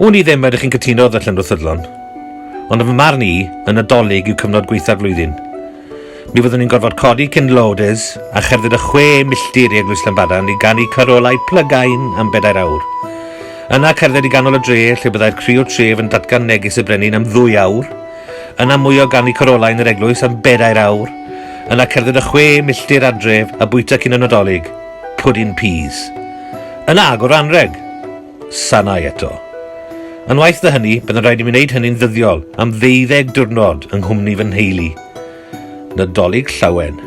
Wn i ddim ydych chi'n cytuno ddarllenwr ffyddlon, ond yn fy marn i, y Nadolig yw cyfnod gwaetha'r flwyddyn. Mi fyddwn i'n gorfod codi cyn lodes a cherdded y chwe milltir i Eglwys Llanbadarn i ganu carolau plygain am bedair awr. Yna cerdded i ganol y dre lle byddai'r criw tref yn datgan neges y brenin am ddwy awr. Yna mwy o ganu carolau yn yr eglwys am bedair awr. Yna cerdded y chwe milltir adref a bwyta cyn y Nadolig. Pwdin peas. Yna agor anreg. Sanau eto. Yn waeth na hynny, bydd yn rhaid i mi wneud hynny'n ddyddiol am ddeuddeg diwrnod yng nghwmni fy nheulu. Nadolig Llawen.